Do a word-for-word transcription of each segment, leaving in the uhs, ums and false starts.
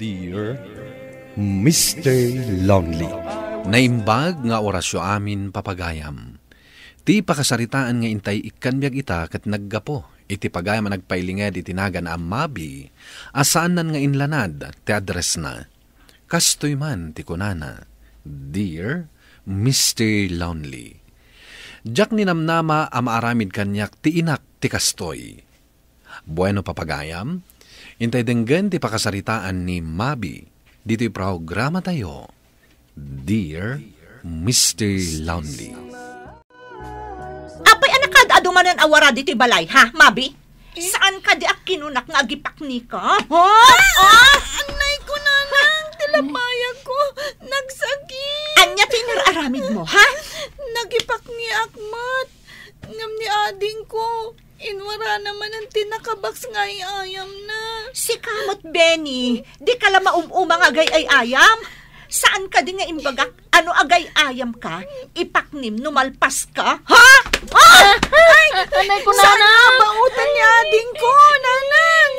Dear Mister Lonely. Naimbag nga orasyo amin, papagayam. Ti pakasaritaan nga intay ikkan biag ita ket naggapu iti pagayam a nagpailinged iti nagan a Mabi a saannan nga inlanad ti addressna. Kastoy man ti kunana, "Dear Mister Lonely." Diak ninamnama a maaramid kaniak ti inak ti kastoy. Bueno, papagayam, intay denggen ti pakasaritaan ni Mabi ditoy programatayo, Dear Mister Lonely. Apay a nakaad-adu manen a wara ditoy balay, ha, Mabi? Eh? Saan kadi a kinunak nga agipaknika? Ha? Ah! Ah! Anay ko, nanang, ti labayag ko, nagsakit. Ania ti inar-aramid mo, ha? Nagipakniak met. Ngem ni ading ko, inwarana manen ti nakabaks nga ay-ayamna. Sika met, Benny, di ka la maum-uma nga agay-ay-ayam. Saan kadi nga imbagak, ano agay-ayam ka, ipaknim no malpas ka? Ha? Ah! Ay! Anay ko, saan nanang! Nga bauten ni ading ko, nanang?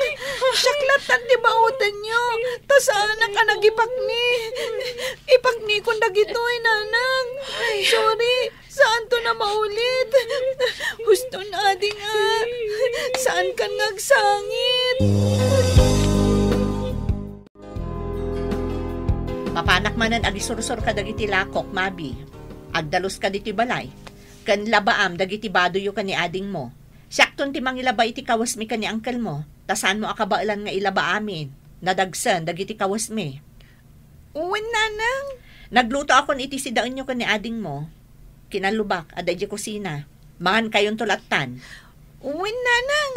Siak lattan ti bauten yo. Ta saanak a nagipakni. Ipaknikon dagitoy, nanang. Sorry. Saanto na maulit. Huston, ading, a. Saankan nga agsangit. Mapanak manen agisursor kadagiti lakok, Mabi. Agdaluska ditoy balay. Ken labaam dagiti badoyo ken ni adingmo. Siakton ti mangilaba iti kawesmi ken ni angkelmo, ta saanmo a kabaelan nga ilaba amin. Nadagsen dagiti kawesmi. Wen, nanang. Naglutoakon iti sidaenyo ken ni adingmo. Kinallubak, adda idiay kusina. Mangankayonto lattan. Wen, nanang.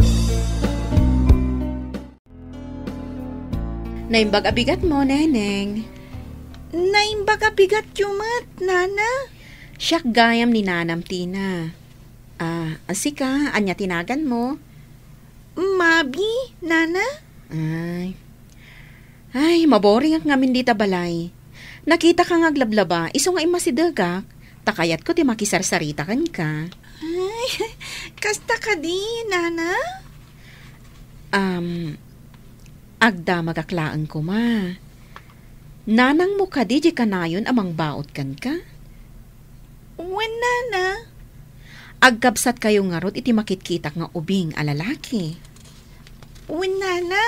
Naimbag a bigatmo, Neneng. Naimbag a bigatyo met, nana. Siak gayam ni nanam, Tina. Ah, sika, ania ti naganmo? Mabi, nana. Ay. Ay, maboringak ngamin dita balay. Nakitaka nga aglablaba, isu nga immasidegak, ta kayatko ti makisarsarita kenka. Ay, kasta kadi, nana? Um, agdamagak laeng koma. Nanangmo kadi diay kanayon a mangbaut kenka? Wen, nana. Agkabsatkayo ngarud iti makitkitak nga ubing a lalaki. Wen, nana.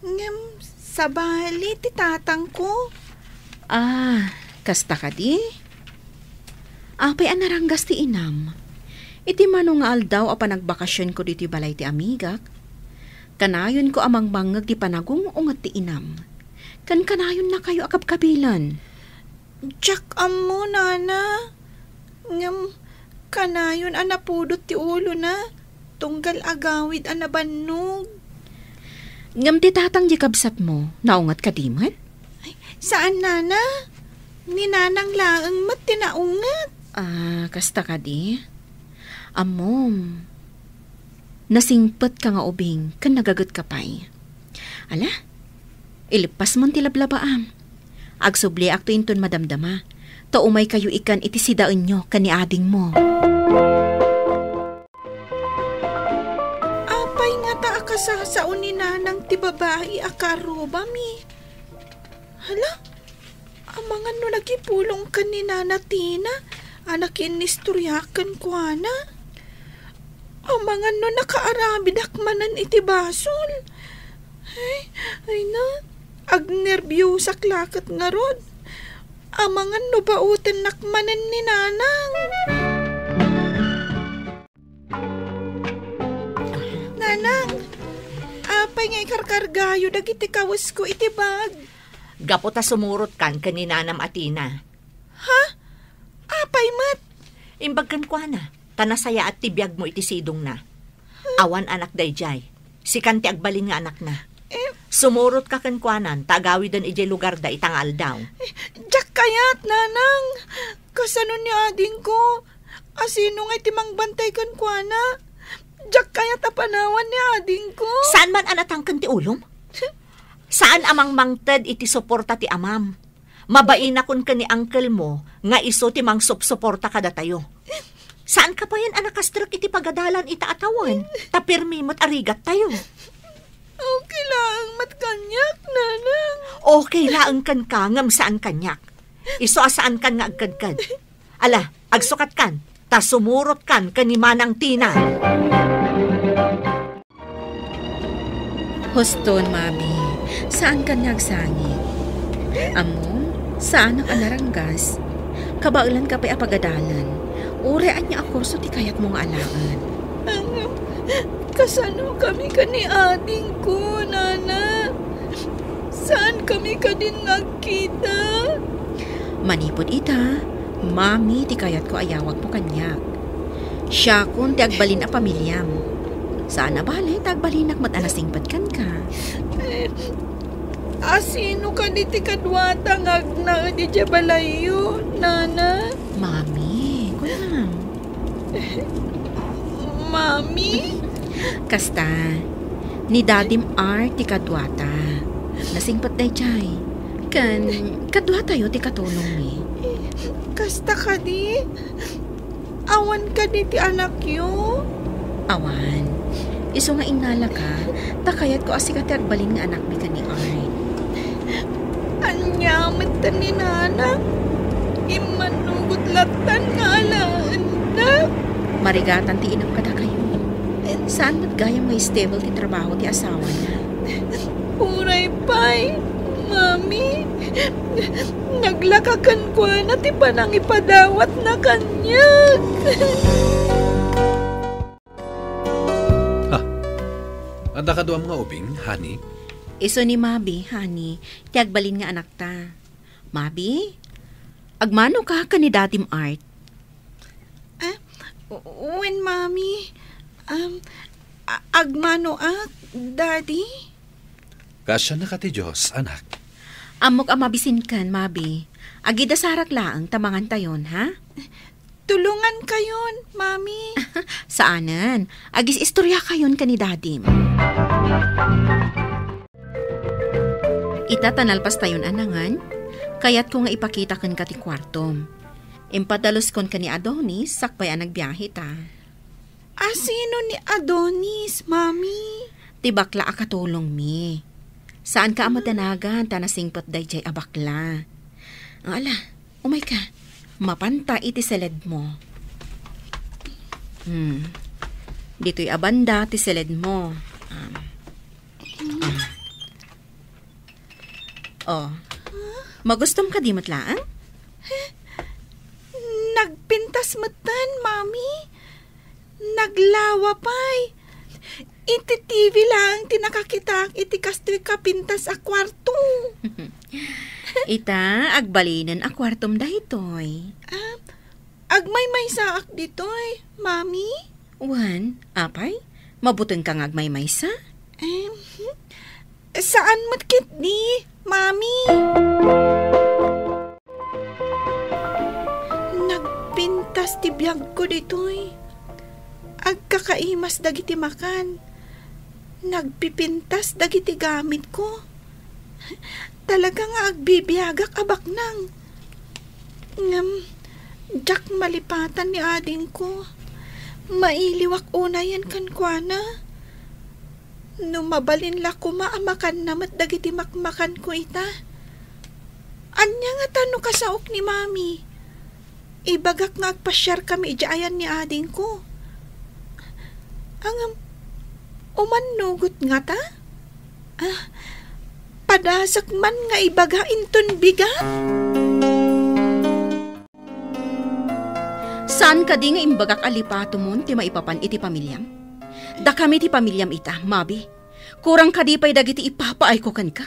Ngem sabali ti tatangko. Ah, kasta kadi? Apay a naranggas ti inam? Iti mano nga aldaw a panagbakasionko ditoy balay ti amigak, kanayonko a mangmangngeg ti panagung-unget ti inam. Ken kanayonnakayo a kabkabilen. Diak ammo, nana. Ngem kanayon a napudot ti ulona tunggal agawid a nabannog. Ngem ti tatang diay kabsatmo, naunget kadi met? Ay, saan, nana. Ni nanang laeng met ti naunget. Ah, kasta kadi? Ammom, nasingpetka nga ubing ken nagagetka pay. Ala, ilippasmon ti lablabaam. Agsubliakto inton madamdama, ta umaykayo ikan iti sidaenyo ken ni adingmo. Apay ngata a kasasao ni nanang ti babai a kaarrubami? Hala, amangan no nagipulongkan ni Nana Tina a nakiinnistorya kenkuana. Amangan no nakaarabidak manen iti basol. Ay, ay na, agnerbiosak la ket ngarud. Amangan no baotennak manen ni Nanang. Nanang, apay nga ikarkargayo dagiti kawesko iti bag? Gapu ta sumurotkan ken ni Nanam a Tina. Ha? Apay met? Imbag kenkuana, ta nasayaat ti biagmo iti sidongna. Awan anak daydiay. Sikan ti agbalin nga anakna. Eh? Sumurotka kenkuanan ta agawiden idiay lugarda ita nga aldaw. Eh, diak kayat, Nanang. Kasano ni adingko? Asino ngay ti mangbantay kenkuana? Diak kayat a panawan ni adingko. Saan man a natangken ti ulom? Saan a mangmangted iti suporta ti amam. Mabainakon ken ni uncle mo nga isu ti mangsupsuporta kadatayo. Saan ka payen a nakastrek iti pagadalan ita a tawen, ta pirmi met a rigattayo. Okay laeng met kaniak, Nanang. Okay laeng kenka ngem saan kaniak. Isu a saankan nga agkedked. Ala, agsukatkan, ta sumurotkan ken ni Manang Tina. Huston, Mabi, saankan nga agsangit. Ammom, saanak a naranggas. Kabaelanka pay a pagadalan. Uray ania a kurso ti kayatmo nga alaen. Ang, kasano kami ken ni adingko, Nana? Saan kami kadin nga agkita? Manipud ita, Mami ti kayatko a yawagmo kaniak. Siakon ti agbalin a pamiliam. Saan a bale ta agbalinak met a nasingpet kenka. Eh, asino kadi ti kaduata nga agnaed idiay balayyo, Nana? Mami, kunam. Mami? Kasta, ni Dadim Art ti kaduata. Nasingpet daydiay. Ken, kaduatayo ti katulongmi. Kasta kadi? Awan kadi ti anakyo? Awan. Isu nga innalaka, ta kayatko a sika ti agbalin nga anakmi ken ni Art. Ania met ni Nana? Immannugot lattan nga alaennak. Marigatan ti inam kadakayo. Saan met gayam nga stable ti trabaho ti asawana. Uray pay, Mami. Naglaka kenkuana ti panangipadawatna kaniak. Ah, adda kaduam nga ubing, honey? Isu ni Mabi, honey, ti agbalin nga anakta. Mabi, agmanoka ken ni Dadim Art? Ah, w-, wen, Mami. Um, a-, agmanoak, Daddy. Kaasianna ka ti Dios, anak. Ammok a mabisinkan, Mabi. Agidasarak laeng ta mangantayon, ha? Tulongankayon, Mami. Saanen. Agis-istoriakayon ken ni Dadim. Ita ta nalpastayon a nangan, kayatko nga ipakita kenka ti kuartom. Impadaluskon ken ni Adonis sakbay a nagbiahe ta. Asino ni Adonis, Mami? Ti bakla a katulongmi. Saanka a madanagan ta nasingpet daydiay a bakla. Ala, umayka. Mapanta iti seledmo. Hmm. Ditoy a banda ti seledmo. Um. Ah. Oh. Magustom kadi met laeng? Nagpintas metten, Mami. Naglawa pay. Iti T V laeng ti nakakitak iti kastoy kapintas a kuarto. Ita, agbalinen a kuartom daytoy. Ah, agmaymaysaak ditoy, Mami. Wen, apay, mabutengka nga agmaymaysa? Em, saan met ketdi, Mami. Nagpintas ti biagko ditoy. Agkakaimas dagiti makan. Nagpipintas dagiti gamitko. Talaga nga agbibiagak a baknang. Ngem, diak malipatan ni adingko. Mailiwak unayen kenkuana. No mabalin la koma a makanna met dagiti makmakanko ita. Ania ngata no kasaok ni Mami? Ibagak nga agpasiarkami idiay ayan ni adingko. Ngem, umannugot ngata? Ah, padasek man nga ibaga inton bigat? Saan kadi nga imbagak a lipatemon ti maipapan iti pamiliam? Dakami ti pamiliam ita, Mabi. Kurang kadi pay dagiti ipapaayko kenka?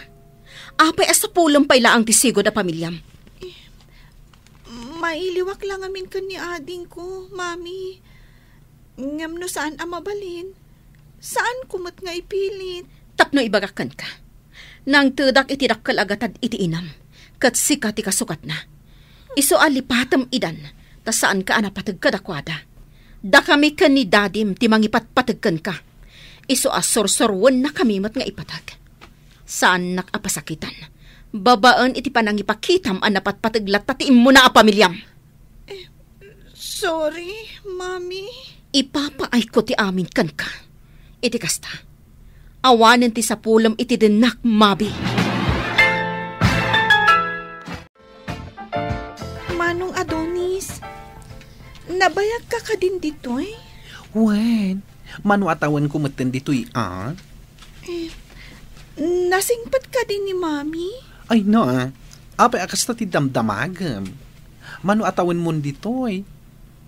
Apay a sapulem pay laeng ti sigud a pamiliam? Mailiwak la ngamin ken ni adingko, Mami. Ngem no saan a mabalin, saanko met nga ipilit. Tapno ibagak kenka, nangtedak iti dakkel a gatad iti inam, ket sika ti kasukatna. Isu a lipatem idan, ta saanka a napateg kadakuada. Dakami ken ni Dadim ti mangipatpateg kenka. Isu a sursuruennakami met nga ipateg. Saannak a pasakitan, babaen iti panangipakitam a napatpateg latta ti immuna a pamiliam. Eh, sorry, Mami. Ipapaayko ti amin kenka. Iti kasta, awanen ti sapulem iti dennak, Mabi. Tabayagka kadin ditoy? Wen, mano a tawenko metten ditoy, a? Eh, nasingpet kadi ni Mami? Ay, na. Apay a kasta ti damdamagem? Mano a tawenmon ditoy?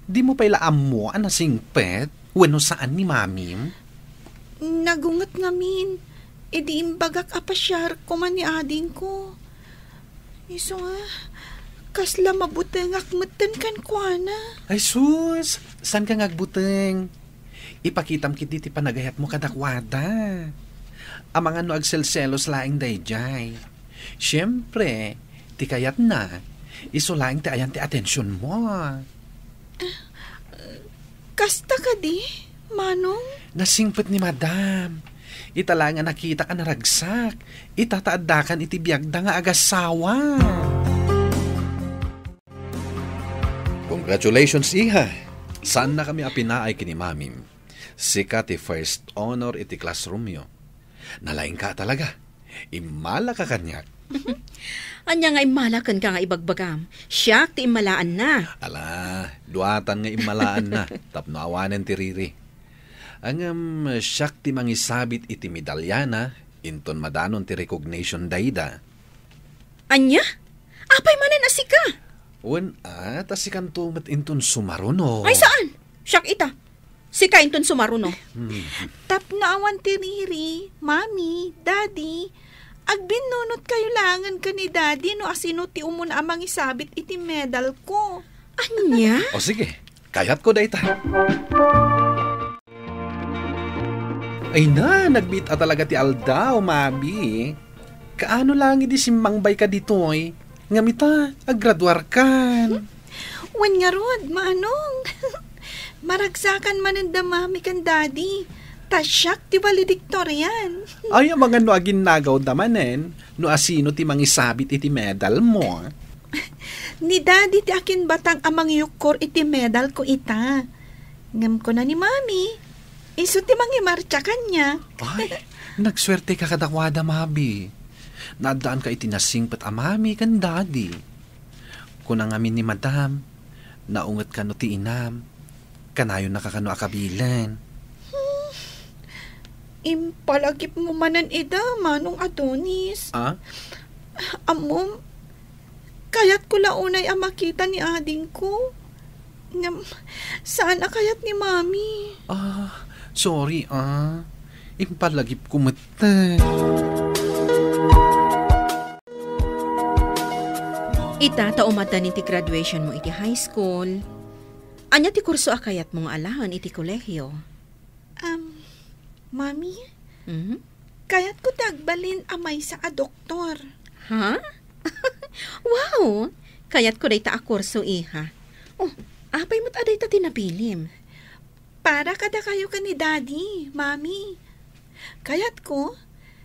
Dimo pay la ammo a nasingpet wenno saan ni Mamim? Nagunget ngamin, idi imbagak a pasiar koma ni adingko. Isu nga, kasla mabutengak metten kenkuana. Ay sus, saan ka nga agbuteng? Ipakitam ketdi ti panagayatmo kadakuada. Amangan no agselselos laeng daydiay. Siempre, ti kayatna, isu laeng ti ayan ti atensionmo. Kasta kadi, Manong? Nasingpet ni Madam. Ita laeng a nakitak a naragsak. Ita ta addakan iti biagda nga agasawa. Congratulations, iha. Saannakami a pinaay ken ni Mamim. Sika ti first honor iti classroomyo. Nalaingka talaga. Immalaka kaniak. Ania nga immala kenka nga ibagbagam? Siak ti immalaanna. Ala, duatan nga immalaanna tapno awanen ti riri. Ngem siak ti mangisabit iti medalyana inton madanon ti recognition dayda. Ania? Apay manen a sika? Wen a, ta sikanto met inton sumaruno. Ay, saan? Siak ita. Sika inton sumaruno. Hmm. Tapno awan ti riri, Mami, Daddy, agbinnunotkayo laengen ken ni Daddy no asino ti umuna a mangisabit iti medalko. Ania? O sige, kayatko dayta. Ay na, nagbiit a talaga ti aldaw, Mabi. Kaano laeng idi simmangbayka ditoy? Ngem ita, aggraduarkan. Wen ngarud, Manong. Maragsakan manen da Mami ken Daddy. Ta siak ti valedictorian. Ay, amangan no aginnagawda manen no asino ti mangisabit iti medalmo. Ni Daddy ti akinbatang a mangyukkor iti medalko ita. Ngem kuna ni Mami, isu ti mangimartsa kaniak. Ay, nagsuerteka kadakuada, Mabi. Naaddaanka iti nasingpet a Mami ken Daddy. Kuna ngamin ni Madam, naunget kano ti inam. Kanayonnaka kano a kabilen. Hmm. Impalagipmo manen ida, Manong Adonis. Ah? Ammom, kayatko la unay a makita ni adingko. Ngem, saan a kayat ni Mami. Ah, sorry, ah. Impalagipko metten. Ita, ta umaddanin ti graduationmo iti high school. Ania ti kurso a kayatmo nga alaen iti kolehiyo? Um, Mami, Mhm. kayatko ti agbalin a maysa a doktor. Ha? Wow! Kayatko dayta a kurso, iha. Oh, apay met a dayta ti napilim? Para kadakayo ken ni Daddy, Mami. Kayatko,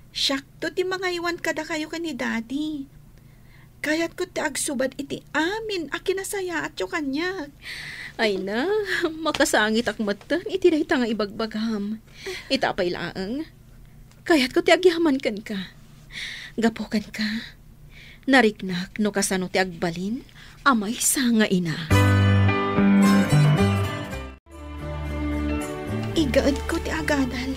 siakto ti mangaywan kadakayo ken ni Daddy. Kayatko ti agsubad iti amin a kinasayaatyo kaniak. Ay na, makasangitak metten iti dayta nga ibagbagam. Ita pay laeng, kayatko ti agyaman kenka. Gapu kenka, nariknak no kasano ti agbalin a maysa nga ina. Igaedko ti agadal.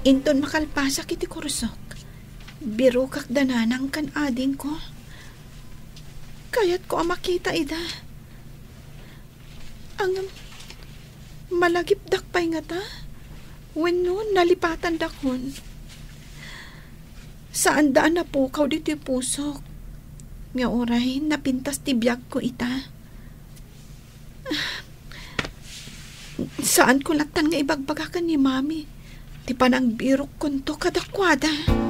Inton makalpasak iti kursok, birokak da nanang ken adingko. Kayatko a makita ida. Ngem, malagipdak pay ngata? Wenno nalipatandakon? Saanda a napukaw ditoy pusok nga uray napintas ti biagko ita. Saanko lattan nga ibagbaga ken ni Mami ti panangbirokkonto kadakuada.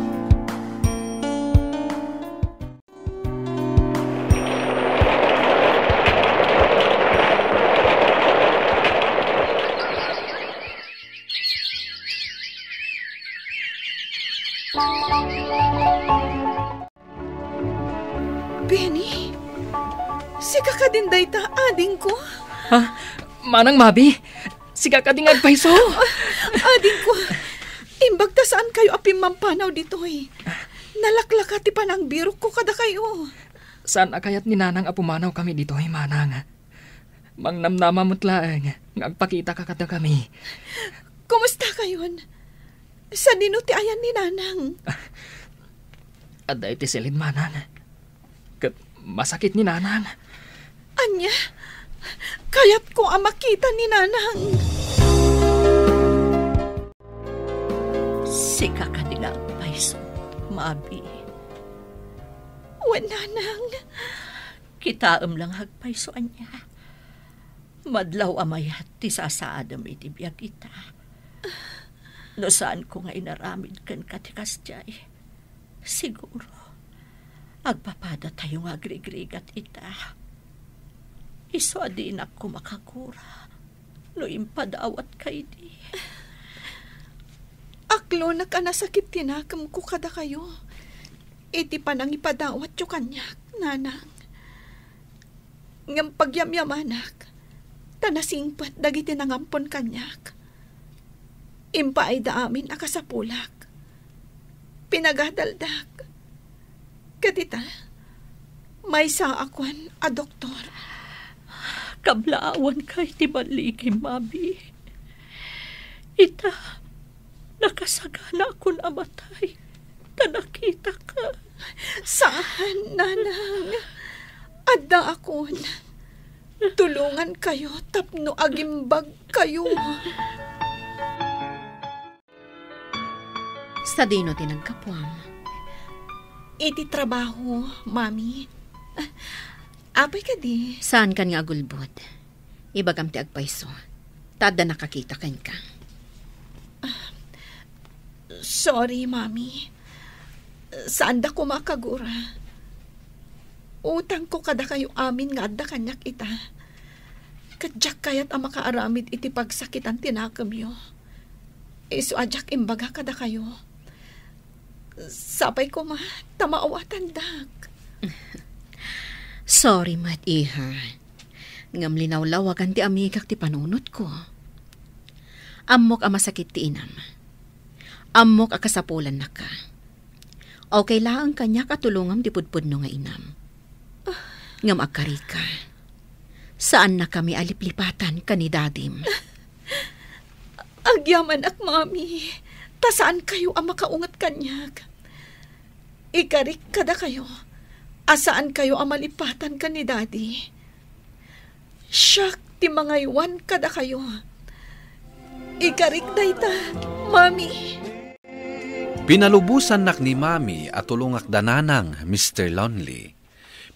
Benny, sika kadin dayta, adingko? Ha? Manang Mabi, sika kadi nga agpayso? Adingko, imbag ta saankayo a pimmamanaw ditoy. Nalaklaka ti panangbirokko kadakayo. Saan a kayat ni Nanang a pumanawkami ditoy, Manang. Mangnamnama met laeng nga agpakitaka kadakami. Kumusta kayon? Sadino ti ayan ni Nanang? Adda iti silin, Manang. Ket masakit ni Nanang. Ania? Kayatko a makita ni Nanang. Sika kadi nga agpayso, Mabi? Wen, Nanang. Kitaem la nga agpayso, ania? Madlaw a mayat ti sasaadem iti biag ita. No saanko nga inaramid kenka ti kasdiay, siguro, agpapadatayo nga agrigrigat ita. Isu a dinak koma kagura no impadawatka idi. Aklonak a nasakit ti nakemko kadakayo iti panangipadawatyo kaniak, Nanang. Ngem pagyamyamanak, ta nasingpet dagiti nangampon kaniak. Impaayda amin a kasapulak. Pinagadaldak. Ket ita, maysaakon a doktor. Kablaawanka iti balligim, Mabi. Ita, nakasaganakon a matay ta nakitaka. Saan, Nanang. Addaakon. Tulongankayo tapno agimbagkayo. Sadino ti naggapuam? Iti trabaho, Mami. Apay kadi? Saankan nga agulbod. Ibagam ti agpayso. Ta adda nakakita kenka. Sorry, Mami. Saanda koma a kagura. Utangko kadakayo amin nga adda kaniak ita. Ket diak kayat a makaaramid iti pagsakitan ti nakemyo. Isu a diak imbaga kadakayo. Sapay koma ta maawatandak. Sorry met, iha. Ngem linawlawagan ti amigak ti panunotko. Ammok a masakit ti inam. Ammok a kasapulannaka. Okay laeng kaniak a tulongam ti pudpudno nga inam. Ngem agkarika. Saannakami a liplipatan ken ni Dadim. Agyamanak, Mami, ta saankayo a makaunget kaniak. Ikarik kadakayo a saankayo a malipatan ken ni Daddy. Siak ti mangaywan kadakayo. Ikarik dayta, Mami. Pinalubosannak ni Mami a tulongak da Nanang, Mister Lonely.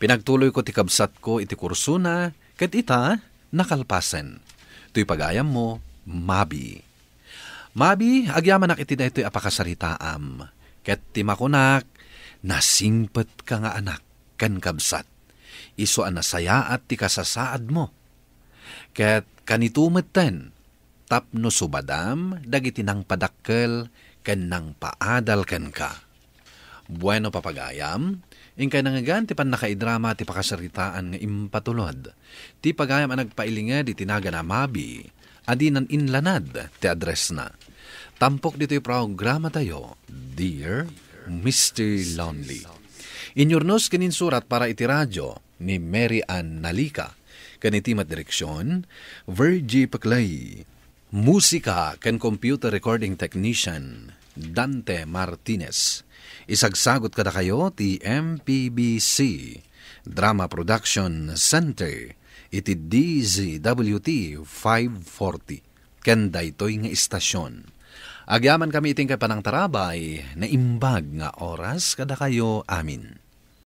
Pinagtuloyko ti kabsatko iti kursona, ket ita, nakalpasen. Toy pagayammo, Mabi. Mabi, agyamanak iti daytoy a pakasaritaam. Ket ti makunak, nasingpetka nga anak ken kabsat. Isu a nasayaat ti kasasaadmo. Ket kanito metten, tapno subadam dagiti nangpadakkel ken nangpaadal kenka. Bueno, papagayam, inkay nangngegan ti pannakaidrama ti pakasaritaan nga impatulod. Ti pagayam a nagpailinged iti nagan a Mabi, a dinan inlanad ti addressna. Tampok ditoy programatayo, Dear Mister Lonely. Inyurnos ken insurat para iti radio ni Mary Ann Nalica, ken iti met direksion, Virgie Peclay. Musika ken computer recording technician, Dante Martinez. Isagsagot kadakayo ti M P B C Drama Production Center iti D Z W T five forty ken daytoy nga istasyon. Agyamankami iti inkay panangtarabay, naimbag nga oras kadakayo amin.